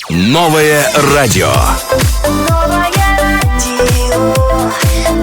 Новое радио. Новое радио,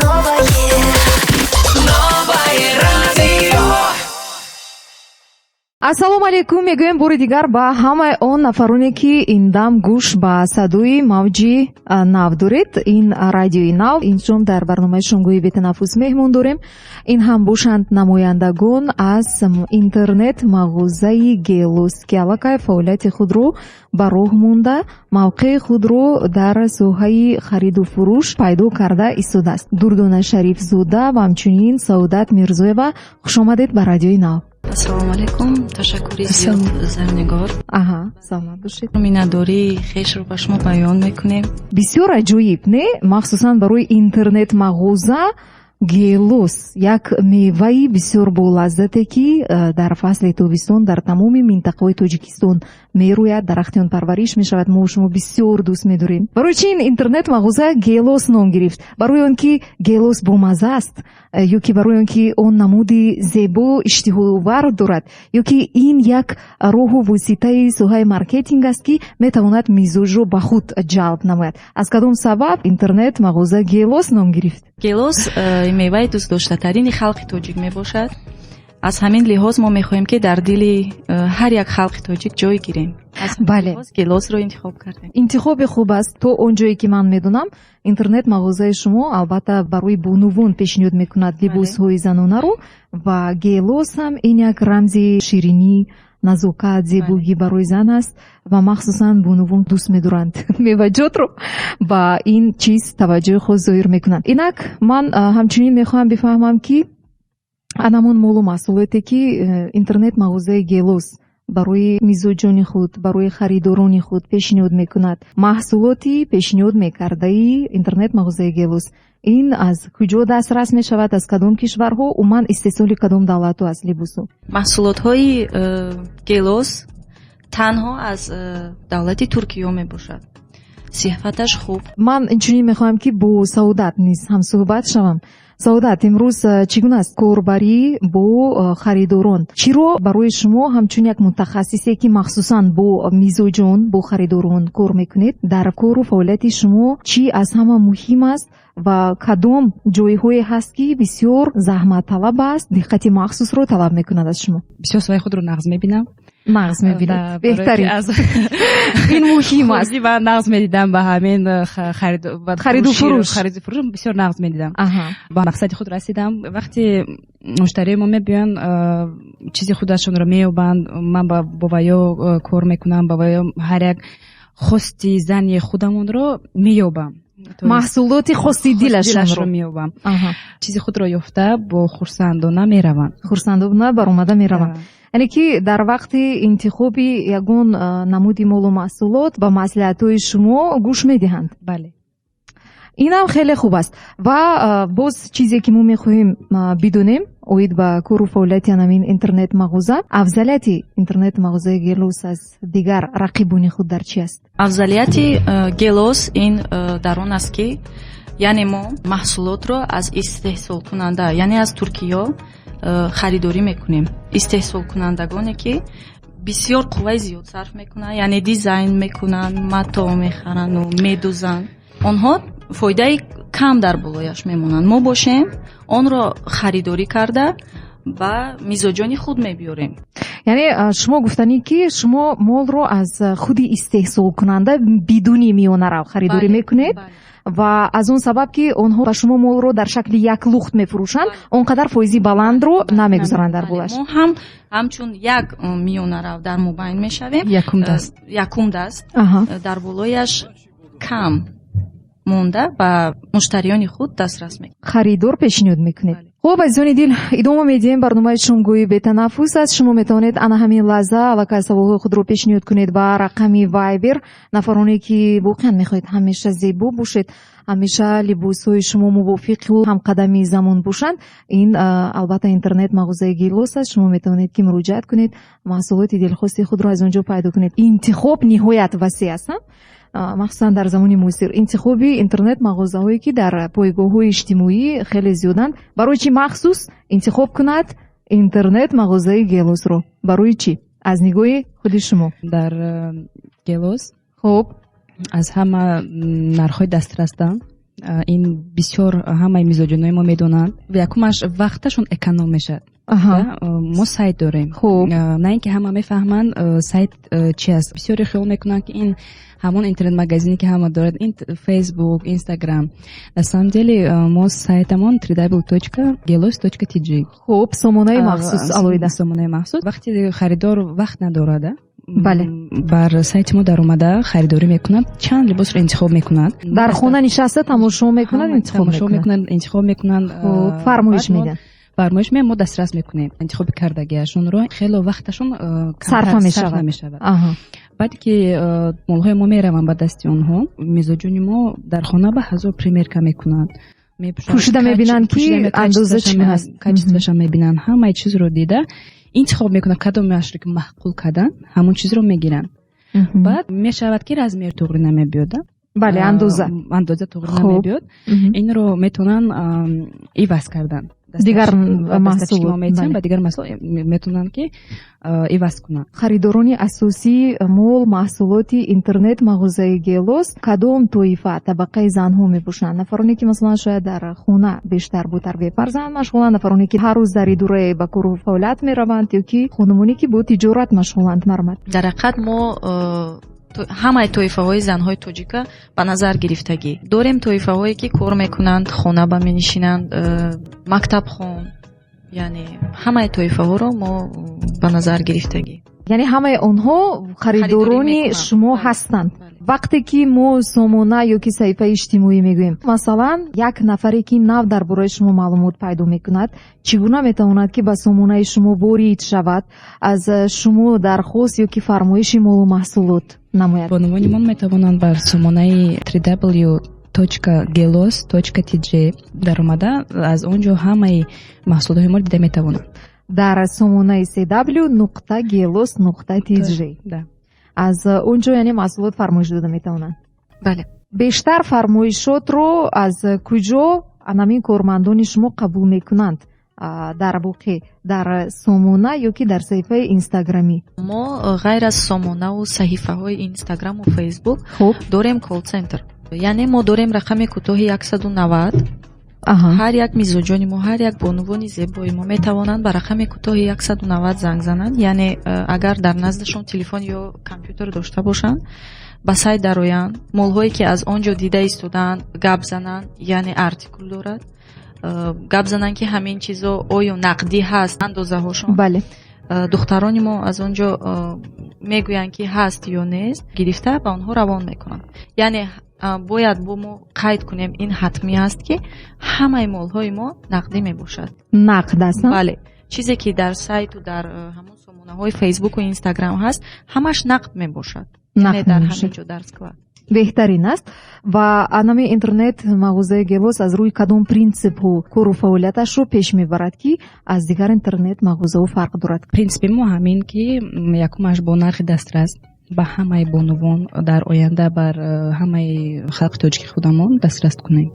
новое, Новое радио. Ассалому алайкум мегӯем бори дигар ба ҳамаи он нафароне, ки ин дам гӯш ба садои мавҷи нав доред. Ин радиои нав. Инчун дар барномаи Шомгоҳи бетанаффус меҳмон дорем. Ин ҳам бошанд намояндагон аз интернет мағозаи Гелос, ки аллакай фаъолияти худро ба роҳ монда, мавқеи худро дар соҳаи хариду фурӯш пайдо карда истодааст. Дурдона Шарифзода ва ҳамчунин Саодат Мирзоева, хушомадед ба радиои нав. Ассалому алайкум, ташаккури зиёд, Зарнигор. Аҳа, саломат бошед. Миннатдории хешро ба шумо баён мекунем. Бисёр аҷоиб, не? Махсусан барои интернет мағоза гелос, як меваи бисёр болаззате, ки дар фасли тобистон дар тамоми минтақаҳои Тоҷикистон мерӯяд, дарахти он парвариш мешавад, мо шумо бисёр дӯст медорем. Барои чи ин интернет мағоза Гелос ном гирифт? Барои он ки гелос бомазза аст ё ки барои он ки он намуди зебо, иштиҳоовар дорад, ё ки ин як роҳу воситаи соҳаи маркетинг аст, ки метавонад мизоҷро ба худ ҷалб намояд? Аз кадом сабаб интернет мағоза Гелос ном гирифт? Гелос меваи дӯстдоштатарини халқи тоҷик мебошад. Аз ҳамин лиҳоз мо мехоҳем, ки дар дили ҳар як халқи тоҷик ҷой гирем. Аз ҳамин лиҳоз гелосро интихоб кардем. Интихоби хуб аст. То он ҷое ки ман медонам, интернет мағозаи шумо албатта барои бонувон пешниҳод мекунад либосҳои занонаро, ва гелос ҳам ин як рамзи ширинӣ, назокат, зебогӣ барои зан аст ва махсусан бонувон дӯст медоранд меваҷотро, ба ин чиз таваҷҷӯҳи хос зоҳир мекунанд. Инак ман ҳамчунин мехоҳам бифаҳмам, ки анамон молу маҳсулоте, ки интернет мағозаи Гелос барои мизоҷони худ, барои харидорони худ пешниҳод мекунад, маҳсулоти пешниҳод мекардаи интернет мағозаи Гелос ин аз куҷо дастрас мешавад, аз кадом кишварҳо, умуман истеҳсоли кадом давлатҳо аст либосу? Маҳсулотҳои Гелос танҳо аз давлати Туркиё мебошад, сифаташ хуб. Ман инчунин мехоҳам, ки бо Саодат низ ҳамсӯҳбат шавам. Саодат, имрӯз чӣ гуна аст корбарӣ бо харидорон? Чиро барои шумо ҳамчун як мутахассисе, ки махсусан бо мизоҷон, бо харидорон кор мекунед, дар кору фаъолияти шумо чӣ аз ҳама муҳим аст ва кадом ҷойҳое ҳаст, ки бисёр заҳматталаб аст, диққати махсусро талаб мекунад аз шумо? Бисёр соҳаи худро нағз мебинам. Нағз мебинед, беҳтарин, ин муҳим аст. Ва нағз медидам ба ҳамин хариду фурӯш. Хариду фурӯш бисёр нағз медидам. Ба мақсади худ расидам. Вақте муштарии мо мебиёянд, чизи худашонро меёбанд, ман бо ваё кор мекунам, ба ваё ҳар як хости зани худамонро меёбам. Маҳсулоти хоси дилашонро меёбам. Чизи худро ёфта, бо хурсандона мераванд. Хурсандона баромада мераванд. Яъне ки дар вақти интихоби ягон намуди молу маҳсулот ба маслиҳатҳои шумо гӯш медиҳанд. Бале. Инам хеле хуб аст. Ва боз чизе, ки мо мехоҳем бидонем оид ба кору фаъолияти анамин интернет мағоза: афзалияти интернет мағозаи Гелос аз дигар рақибони худ дар чи аст? Афзалияти Гелос ин дар он аст, ки яъне мо маҳсулотро аз истеҳсолкунанда, яъне аз Туркиё харидорӣ мекунем. Истеҳсолкунандагоне, ки бисёр қувваи зиёд сарф мекунанд, яъне дизайн мекунанд, мато мехаранду медузанд, онҳо фоидаи кам дар болояш мемонанд. Мо бошем, онро харидорӣ карда, ба мизоҷони худ мебиёрем. Яъне шумо гуфтанӣ, ки шумо молро аз худи истеҳсолкунанда бидуни миёнарав харидорӣ мекунед ва аз он сабаб, ки онҳо ба шумо молро дар шакли як лухт мефурӯшанд, он қадар фоизи баландро намегузоранд дар болаш. Мо ҳам ҳамчун як миёнарав дар мобайн мешавем. Якум даст. Якум даст дар болояш кам монда, ба муштариёни худ дастрас мекунем. Харидор пешниҳод мекунед. Хуб, азизони дил, идома медиҳем барномаи Шомгоҳи бетанаффус аст. Шумо метавонед ана ҳамин лаҳза аллакай саволҳои худро пешниҳод кунед ба рақами Вайбер. Нафароне, ки воқеан мехоҳед ҳамеша зебо бошед, ҳамеша либосҳои шумо мувофиқу ҳамқадами замон бошанд, ин албатта интернет мағозаи Гелос аст. Шумо метавонед, ки муроҷиат кунед, маҳсулоти дилхости худро аз он ҷо пайдо кунед. Интихоб ниҳоят васеъ аст, махсусан дар замони муосир интихоби интернет мағозаҳое, ки дар пойгоҳҳои иҷтимоӣ хеле зиёданд. Барои чӣ махсус интихоб кунад интернет мағозаи Гелосро? Барои чӣ аз нигоҳи худи шумо? Дар Гелос Хуб. Аз ҳама нархҳои дастрасанд. Ин бисёр ҳамаи мизоҷонои мо медонанд. Якумаш, вақташон эконом мешавад. Мо сайт дорем. Хуб. На ин ки ҳама мефаҳманд, сайт чи аст. Бисёре хиёл мекунанд, ки ин ҳамон интернет-магазине, ки ҳама дорад, ин Фейсбук, Инстаграм. На самом деле мо сайтамон www.gelos.tj. Хуб, сомонаи махсус алоҳида. Сомонаи махсус. Вақте харидор вақт надорад, Бале. Бар сайти мо даромада харидорӣ мекунад, чанд либосро интихоб мекунад. Дар хона нишаста тамошо мекунад, интихоб мекунад, интихоб мекунанд. Фармоиш медиҳанд. Фармоиш меҳ, мо дастрас мекунем интихоби кардагиашонро. Хело вақташон сарфа мешавад. Намешавад. Баъде ки молҳои мо мераванд ба дасти онҳо, мизоҷони мо дар хона ба ҳазор примерка мекунанд. Пӯшида мебинанд, ки андоза чӣ гуна аст. Качествоша мебинанд, ҳамаи чизро дида интихоб мекунанд. Кадомеашро ки маъқул карданд, ҳамон чизро мегиранд. Баъд мешавад, ки размер туғри намебиёд. Бале, андоза. Андоза туғри намебиёд. Инро метавонанд иваз кардан. Дигар маҳсул метиҳанд, ба дигар маҳсул метавонанд, ки иваз кунанд. Харидорони асосии мол маҳсулоти интернет мағозаи Гелос кадом тоифа, табақаи занҳо мебошанд? Нафароне, ки масалан шояд дар хона бештар бо тарбияи фарзанд машғуланд, нафароне, ки ҳар рӯз дар идораи ба кору фаъолият мераванд, ё ки хонумоне, ки бо тиҷорат машғуланд? Марҳамат. Дар ҳақиқат мо ҳамаи тоифаҳои занҳои тоҷика ба назар гирифтагӣ дорем. Тоифаҳое, ки кор мекунанд, хона ба менишинанд, мактабхон, яъне ҳамаи тоифаҳоро мо ба назар гирифтагӣ. Яъне ҳамаи онҳо харидорони шумо ҳастанд. Вақте ки мо сомона ё ки саҳифаи иҷтимоӣ мегӯем, масалан, як нафаре, ки нав дар бораи шумо маълумот пайдо мекунад, чӣ гуна метавонад, ки ба сомонаи шумо ворид шавад, аз шумо дархост ё ки фармоиши молу маҳсулот намояд? Бонувони мо метавонанд бар сомонаи www.gelos.tj даромада, аз он ҷо ҳамаи маҳсулотҳои моро дида метавонанд. Дар сомонаи cw.gelos.tj аз он ҷо, яъне, маҳсулот фармоиш дода метавонанд? Бале. Бештар фармоишотро аз куҷо анамин кормандони шумо қабул мекунанд, дар воқеъ дар сомона ё ки дар саҳифаи инстаграмӣ? Мо ғайр аз сомонаву саҳифаҳои Инстаграму Фейсбук дорем колл-центр, яъне мо дорем рақами кӯтоҳи 190. Ҳар як мизоҷони мо, ҳар як бонувони зебои мо метавонанд ба рақами кӯтоҳи 190 занг зананд. Яъне агар дар наздашон телефон ё компютер дошта бошанд, ба сайт дароянд, молҳое, ки аз он ҷо дида истодаанд, гап зананд, яъне артикул дорад, гап зананд, ки ҳамин чизо оё нақдӣ ҳаст, андозаҳошон. Духтарони мо аз он ҷо мегӯянд, ки ҳаст ё нест, гирифта ба онҳо равон мекунанд. Яъне бояд бо мо қайд кунем, ин ҳатмӣ аст, ки ҳамаи молҳои мо нақдӣ мебошад. Нақд аст. Бале, чизе, ки дар сайту дар ҳамон сомонаҳои Фейсбуку Инстаграм ҳаст, ҳамаш нақд мебошад, дар ҳамин ҷо, дар склад. Беҳтарин аст. Ва анами интернет мағозаи Гелос аз рӯи кадом принсипҳо кору фаъолияташро пеш мебарад, ки аз дигар интернет мағозаҳо фарқ дорад? Принсипи мо ҳамин, ки якумаш, бо нархи дастрас ба ҳамаи бонувон, дар оянда бар ҳамаи халқи тоҷики худамон дастрас кунем.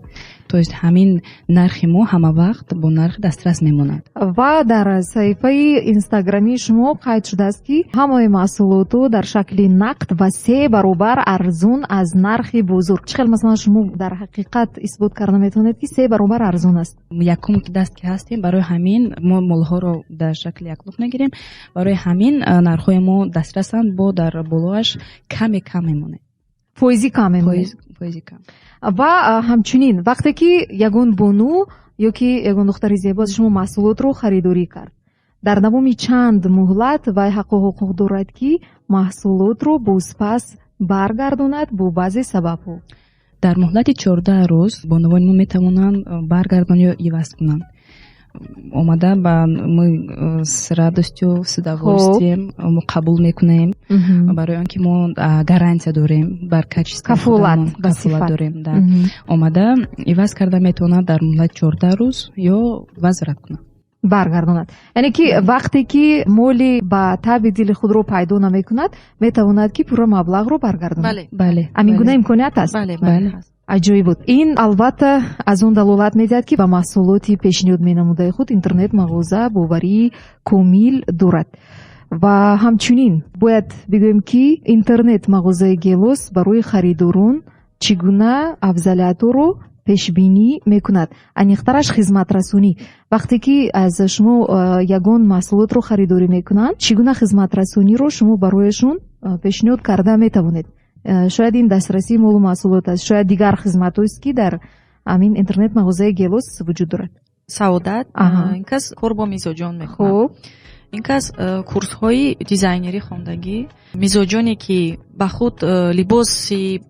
То есть ҳамин нархи мо ҳама вақт бо нархи дастрас мемонад. Ва дар саҳифаи инстаграмии шумо қайд шудааст, ки ҳамаи маҳсулоту дар шакли нақд ва се баробар арзун аз нархи бозор. Чӣ хел, масалан, шумо дар ҳақиқат исбот карда метавонед, ки се баробар арзун аст? Якум даст ки ҳастем, барои ҳамин мо молҳоро дар шакли яклух мегирем. Барои ҳамин нархҳои мо дастрасанд, бо дар болоаш каме кам мемонем. Фоизи кам мемонед. Фоизи кам. Ва ҳамчунин, вақте ки ягон бону ё ки ягон духтари зебо аз шумо маҳсулотро харидорӣ кард, дар давоми чанд муҳлат вай ҳаққу ҳуқуқ дорад, ки маҳсулотро бозпас баргардонад бо баъзе сабабҳо? Дар муҳлати 14 рӯз бонувони мо метавонанд баргардонанд ё иваз кунанд. Омада ба мы с радостью, с удовольствием мо қабул мекунем, барои он ки мо гарантия дорем бар качество. Кафолат. Кафолат дорем да. Омада иваз карда метавонад дар муҳлати 14 рӯз ё возврат кунад. Баргардонад, яъне ки вақте ки моли ба таби дили худро пайдо намекунад, метавонад, ки пурра маблағро баргардонад? Бале. Бале. Ҳамин гуна имконият аст? Бале, бале. Аҷоиб буд ин. Албатта, аз он далолат медиҳад, ки ба маҳсулоти пешниҳод менамудаи худ интернет мағоза боварии комил дорад. Ва ҳамчунин бояд бигӯем, ки интернет мағозаи Гелос барои харидорон чӣ гуна афзалиятҳоро пешбинӣ мекунад, аниқтараш хизматрасонӣ. Вақте ки аз шумо ягон маҳсулотро харидорӣ мекунанд, чӣ гуна хизматрасониро шумо барояшон пешниҳод карда метавонед? Шояд ин дастрасии молу маҳсулот аст, шояд дигар хизматҳоест, ки дар ҳамин интернет мағозаи Гелос вуҷуд дорад. Саодат, ин кас кор бо мизоҷон мекунад. Ин кас курсҳои дизайнерӣ хондагӣ. Мизоҷоне, ки ба худ либоси,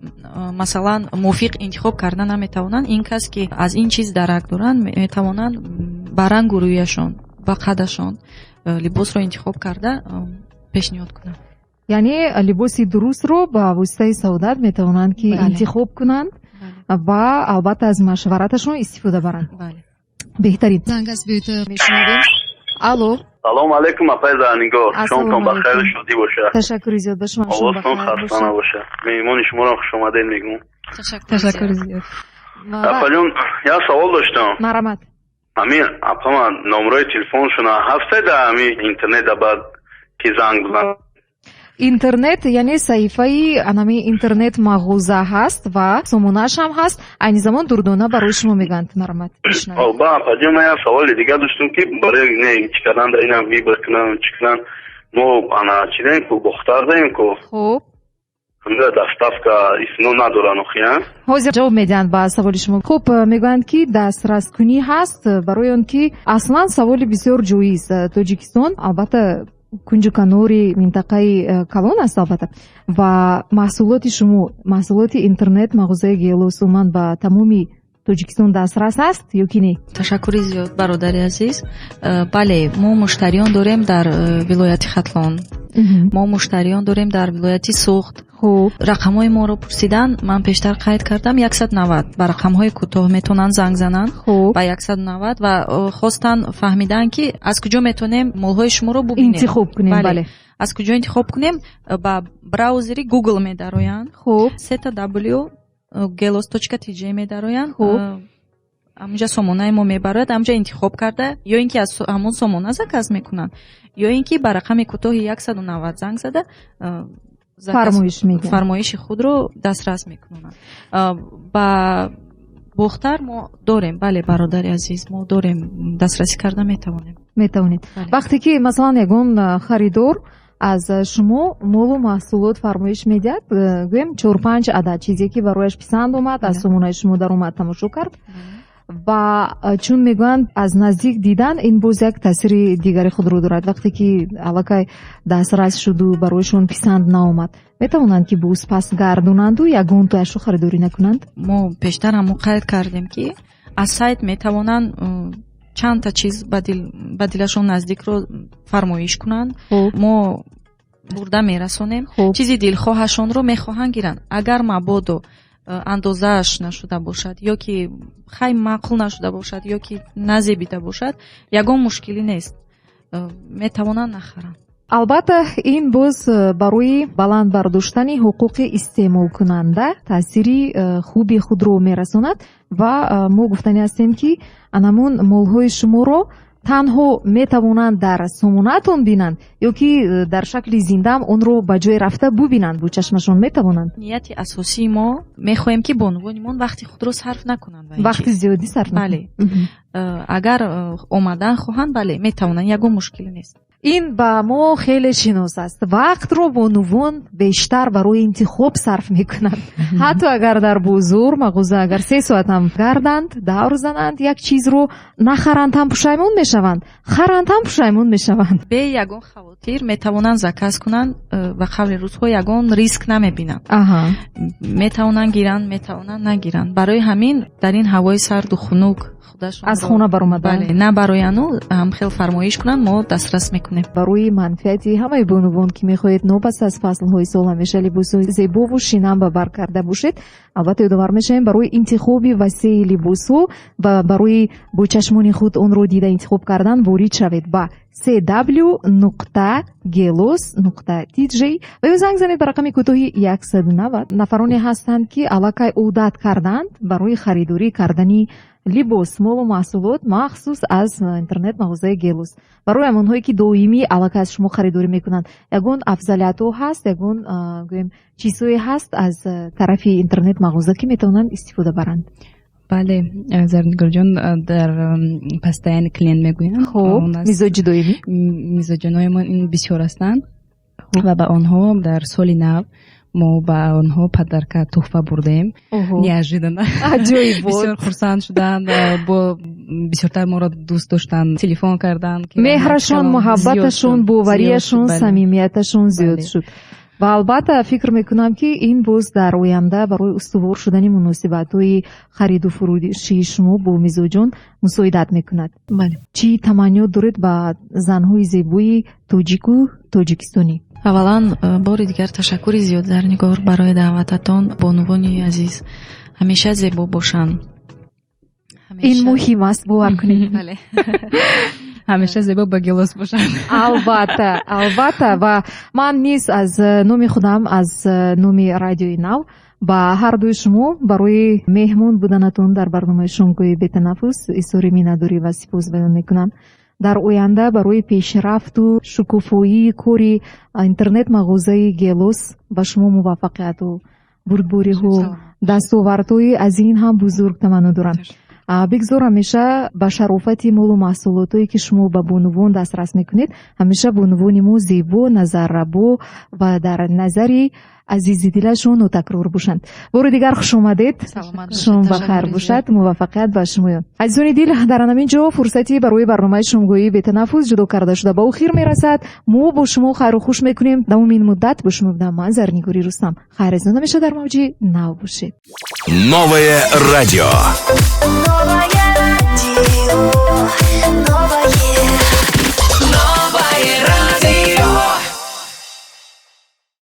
масалан, мувофиқ интихоб карда наметавонанд, ин кас, ки аз ин чиз дарак доранд, метавонанд ба рангу рӯяшон, ба қадашон либосро интихоб карда пешниҳод кунанд. Яъне либоси дурустро ба воситаи Саодат метавонанд, ки интихоб кунанд ва албатта аз машвараташон истифода баранд. Бале. Беҳтарин. Занг аст, биёед, мешунавем. Алло. Салом алейкум, апай Зарнигор. Шомтон ба хайру шодӣ бошад. Ташаккури зиёд, ба шумо шом Овозтон бахайр хаста бошад. набошад. Меҳмони шуморо хушомадед мегӯм. Ташаккури зиёд. Апаҷон, як савол доштам. Марҳамат. Ҳамин апама номрои телефоншона ҳасте дар ҳамин интернет, баъд ки занг бизанам? Интернет, яъне саҳифаи анами интернет мағоза ҳаст ва сомонааш ҳам ҳаст. Айни замон Дурдона барои шумо мегӯянд. Марҳамат, бишнавед. Ба апаҷон, ман як саволи дигар доштам, ки барои не чӣ кардан дар инам выбор кунам, чӣ кунам. Мо ана чӣ даем ку, Бохтар даем ку. Ҳамда доставка исно надоран охи, а? Ҳозир ҷавоб медиҳанд ба саволи шумо. Хуб, мегӯянд, ки дастраскунӣ ҳаст, барои он ки аслан саволи бисёр ҷоиз. Тоҷикистон албатта кунҷу канори минтақаи калон аст, албатта, ва маҳсулоти шумо, маҳсулоти интернет мағозаи Гелос умуман ба тамоми Тоҷикистон дастрас аст ё ки не? Ташаккури зиёд, бародари азиз. Бале, мо муштариён дорем дар вилояти Хатлон, мо муштариён дорем дар вилояти Суғд. Рақамҳои моро пурсидан, ман пештар қайд кардам, 190, ба рақамҳои кӯтоҳ метавонанд занг зананд ба 190 ва хостан фаҳмидан, ки аз куҷо метавонем молҳои шуморо бубинем. Интихоб кунем, бале. Аз куҷо интихоб кунем? Ба браузери Google медароянд. Сета w gelos точка tj медароянд. Ҳамунҷа сомонаи мо мебарояд, ҳамунҷа интихоб карда, ё ин ки аз ҳамон сомона заказ мекунанд, ё ин ки ба рақами кӯтоҳи 190 занг зада, фармоиш медиҳанд. Фармоиши худро дастрас мекунанд. Ба Бохтар мо дорем, бале, бародари азиз, мо дорем, дастрасӣ карда метавонем. Метавонед. Бале. Вақте ки, масалан, ягон харидор аз шумо молу маҳсулот фармоиш медиҳад, гӯем, чор-панҷ адад чизе, ки барояш писанд омад, аз сомонаи шумо даромад, тамошо кард, ва чун мегӯянд, аз наздик дидан ин боз як таъсири дигари худро дорад, вақте ки аллакай дастрас шуду барояшон писанд наомад, метавонанд, ки боз пас гардонанду ягонтояшро харидорӣ накунанд? Мо пештар ҳамо қайд кардем, ки аз сайт метавонанд чандта чиз ба дилашон наздикро фармоиш кунанд. Мо бурда мерасонем. Чизи дилхоҳашонро мехоҳанд гиранд. Агар мабодо андозааш нашуда бошад, ё ки хай маъқул нашуда бошад, ё ки назебида бошад, ягон мушкилӣ нест, метавонанд нахаранд. Албатта, ин боз барои баланд бардоштани ҳуқуқи истеъмолкунанда таъсири хуби худро мерасонад. Ва мо гуфтанӣ ҳастем, ки анамун молҳои шуморо танҳо метавонанд дар сомонаатон бинанд ё ки дар шакли зиндаам онро ба ҷое рафта бубинанд, бо чашмашон метавонанд? Нияти асосии мо, мехоҳем, ки бонувонимон вақти худро сарф накунанд ба ин Вақти чиз. зиёдӣ сарф накунанд. Бале. Агар омадан хоҳанд, бале, метавонанд, ягон мушкилӣ нест. Ин ба мо хеле шинос аст. Вақтро бонувон бештар барои интихоб сарф мекунанд. Ҳатто агар дар бозор, мағоза агар 3 соат ҳам гарданд, давр зананд, як чизро нахаранд ҳам пушаймон мешаванд, харанд ҳам пушаймон мешаванд. Бе ягон хавотир метавонанд заказ кунанд, ба қавли рӯзҳо ягон риск намебинанд. Метавонанд гиранд, метавонанд нагиранд. Барои ҳамин дар ин ҳавои сарду хунук худашонро аз хона баромадан. Бале, набарояну ҳам хел фармоиш кунанд, мо дастрас мекунем. Барои манфиати ҳамаи бонувон, ки мехоҳед нобаста аз фаслҳои сол ҳамеша либосҳои зебову шинам ба бар карда бошед, албатта ёдовар мешавем, барои интихоби васеи либосҳо ва барои бо чашмони худ онро дида интихоб кардан ворид шавед ба cw.gelos.tj ва ё занг занед ба рақами кӯтоҳи 190. Нафароне ҳастанд, ки аллакай одат карданд барои харидорӣ кардани. Либос, молу маҳсулот махсус аз интернет мағозаи Гелос. Барои ҳамонҳое, ки доимӣ аллакай аз шумо харидорӣ мекунанд, ягон афзалиятҳо ҳаст, ягон, гӯем, чизҳое ҳаст аз тарафи интернет мағоза, ки метавонанд истифода баранд? Бале, Зарнигорҷон, дар постоянный клиент мегӯянд. Хуб, мизоҷи доимӣ. Мизоҷонои мо ин бисёр ҳастанд ва ба онҳо дар соли нав мо ба онҳо подарка, туҳфа бурдем. Неожиданно. Аҷоиб. Бисёр хурсанд шуданд, бо бисёртар моро дӯст доштанд, телефон карданд. Меҳрашон, муҳаббаташон, боварияшон, самимияташон зиёд шуд. Ва албатта, фикр мекунам, ки ин боз дар оянда барои устувор шудани муносибатҳои хариду фурӯшии шумо бо мизоҷон мусоидат мекунад. Бале. Чӣ таманниёт доред ба занҳои зебои тоҷику тоҷикистонӣ? Аввалан, бори дигар ташаккури зиёд, Зарнигор, барои даъвататон. Бонувони азиз ҳамеша зебо бошанд. Ин муҳим аст, бовар кунед. Бале. Ҳамеша зебо ба Гелос бошанд. Албатта, албатта. Ва ман низ аз номи худам, аз номи Радиои Нав ба ҳар дуи шумо барои меҳмон буданатон дар барномаи Шомгоҳи бетанаффус изҳори миннатдорӣ ва сипос баён мекунам. Дар оянда барои пешрафту шукуфоии кори интернет мағозаи Гелос ба шумо муваффақияту бурдбориҳу дастовардҳои аз ин ҳам бузург таманно дорам. Бигзор ҳамеша ба шарофати молу маҳсулотое, ки шумо ба бонувон дастрас мекунед, ҳамеша бонувони мо зебо, назаррабо ва дар назари азизи дилашон нотакрор бошанд. Бори дигар хуш омадед, шом ба хайр бошад, муваффақият ба шумоён. Азизони дил, дар ҳамин ҷо фурсати барои барномаи Шомгоҳии бетанаффус ҷудо карда шуда ба охир мерасад. Мо бо шумо хайру хуш мекунем. Давоми ин муддат бо шумо будам ман, Зарнигори Рустам. Хайр, азизон, ҳамеша дар мавҷи Нав бошед. Новое радио. Новое радио, новое.